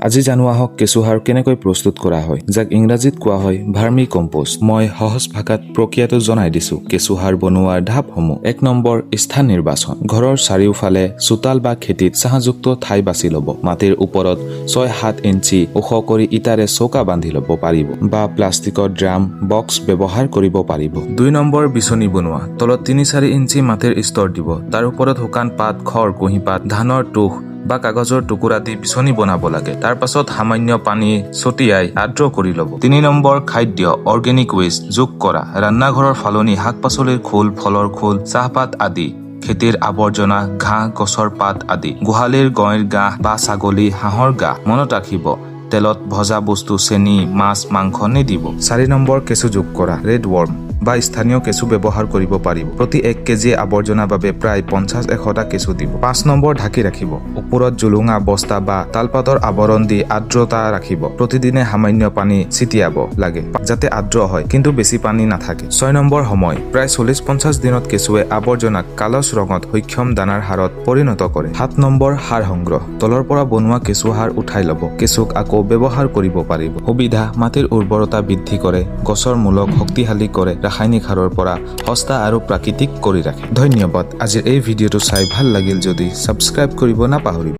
আজি জানো আহক কেঁচুসাৰ কেনেকৈ প্ৰস্তুত কৰা হয়, যাক ইংৰাজীত কোৱা হয় ভাৰ্মি কম্পোষ্ট। মই সহজ ভাষাত প্ৰক্ৰিয়াটো জনাই দিছো। কেঁচুসাৰ বনোৱাৰ ধাপসমূহ। 1 নম্বৰ, স্থান নিৰ্বাচন। ঘৰৰ চাৰিওফালে, চোতাল বা খেতিত ছাঁযুক্ত ঠাই বাছি ল'ব। মাটিৰ ওপৰত 6-7 ইঞ্চি ওখ কৰি ইটাৰে চৌকা বান্ধি ল'ব পাৰিব বা প্লাষ্টিকৰ ড্ৰাম, বক্স ব্যৱহাৰ কৰিব পাৰিব। 2 নম্বৰ, বিচনী বনোৱা। তলত 3-4 ইঞ্চি মাটিৰ স্তৰ দিব। তাৰ ওপৰত শুকান পাত, খড়, কুঁহিপাত, ধানৰ তুষ বা কাগজৰ টুকুৰা দি বিচনী বনাব লাগে। তাৰ পাছত সামান্য পানী ছটিয়াই আৰ্দ্ৰ কৰি ল'ব। 3 নম্বৰ, খাদ্য অৰ্গেনিক ৱেষ্ট যোগ কৰা। ৰান্নাঘৰৰ ফালনি, শাক পাচলিৰ খোল, ফলৰ খোল, চাহপাত আদি, খেতিৰ আৱৰ্জনা, ঘাঁহ, গছৰ পাত আদি, গোহালিৰ গঁইৰ গাহ বা ছাগলী, হাঁহৰ গাহ। মনত ৰাখিব, তেলত ভজা বস্তু, চেনি, মাছ, মাংস নিদিব। 4 নম্বৰ, কেঁচু যোগ কৰা। ৰেড ৱৰ্ম বা স্থানীয় কেঁচু ব্যৱহাৰ কৰিব পাৰিব। প্ৰতি 1 কেজি আৱৰ্জনাৰ বাবে প্ৰায় 50-100টা কেঁচু দিব। 5 নম্বৰ, ঢাকি ৰাখিব। ওপৰত জোলোঙা, বস্তা বা তালপাতৰ আৱৰণ দি আৰ্দ্ৰতা ৰাখিব। প্ৰতিদিনে সামান্য পানী ছিটিয়াব লাগে, যাতে আৰ্দ্ৰ হয়, কিন্তু বেছি পানী নাথাকে। 6 নম্বৰ, সময়। প্ৰায় 40-50 দিনত কেঁচুৱে আৱৰ্জনাক কালচ ৰঙত সক্ষম দানাৰ সাৰত পৰিণত কৰে। 7 নম্বৰ, সাৰ সংগ্ৰহ। তলৰ পৰা বনোৱা কেঁচু সাৰ উঠাই ল'ব। কেঁচুক আকৌ ব্যৱহাৰ কৰিব পাৰিব। সুবিধা: মাটিৰ উৰ্বৰতা বৃদ্ধি কৰে, গছৰ মূলক শক্তিশালী কৰে, ৰাসায়নিক সাৰৰ পৰা সস্তা আৰু প্ৰাকৃতিক কৰি ৰাখে। ধন্যবাদ। আজিৰ এই ভিডিঅ'টো চাই ভাল লাগিল যদি ছাবস্ক্ৰাইব কৰিব নাপাহৰিব।